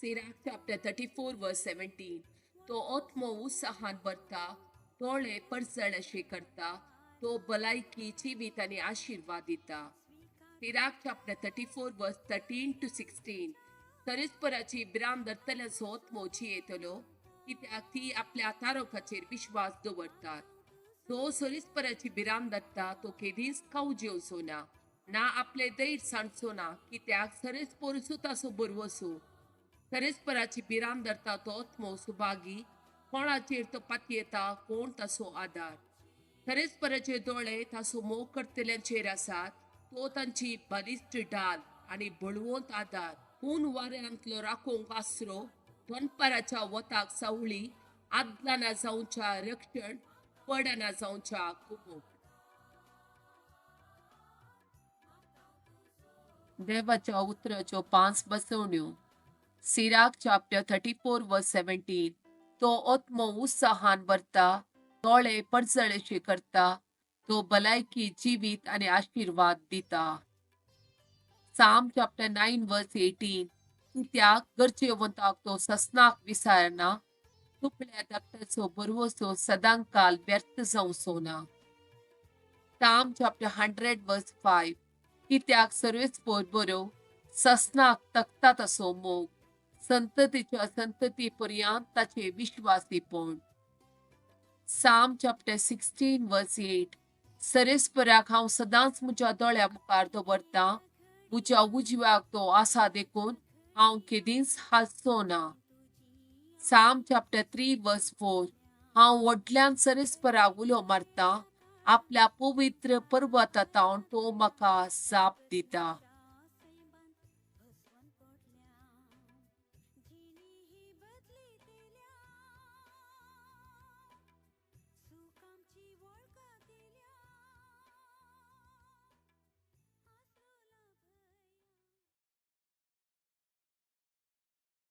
Sirach chapter 34 verse 17. तो आत्मो उत्साहान भरता, दोळे परजळशे करता, तो भलायकी जिवीत आनी आशिर्वाद दिता. Sirach chapter 34 verse 13 to 16. सरेस्पराची भिरांत धरतल्याचो आत्मो जियेतलो, कित्याक ती आपल्या तारकाचेर विश्वास दवरतात. जो सरेस्पराची भिरांत धरता तो केदींच कावजेवचो ना, ना आपले धैर्य सांडचो ना, कित्याक सरेस्परूच ताचो भरवंसो. सरेस्पराची भिरांत धरता तो आत्मो सुभागी, कोणाचेर तो पातयेता कोण ताचो आदार. सरेस्पराचे दोळे ताचो मोग करतल्यांचेर आसात, तो तांची बलिश्ट ढाल आनी बळवंत आदार. हून वाऱ्यांतलो राखोवंक आसरो, दनपाराच्या वताक सावळी, आदलाना जावच्या रक्षण, पडना जावच्या कुमोक. देवाच्या उतराच्यो पांच बसवण्यो. Sirach chapter 34 verse 17. तो आत्मो उत्साहान भरता, दोळे परजळेशे करता, तो भलायकी जिवीत आनी आशिर्वाद दिता. Psalm chapter 9 verse 18. कित्याक गरजेवंताक तो ससनाक विसारना, दुबळ्या धाकट्याचो भरवंसो सदांकाल व्यर्थ जावचो ना. Psalm chapter 100 verse 5. कित्याक सर्वेस्पोर बरो, ससनाक तकता तसो मोग, संततीच्या संतती पर्यंत ताचे विश्वासीपण. Psalm chapter 16 verse 8. सरेस्पराक हांव सदांच म्हज्या दोळ्या मुखार दवरतां, म्हज्या उजव्याक तो आसा देखून हांव केदींच हालचो ना. Psalm chapter 3 verse 4. हांव व्हडल्यान सरेस्पराक उलो मारतां, आपल्या पवित्र पर्वता तावन तो म्हाका जाप दिता.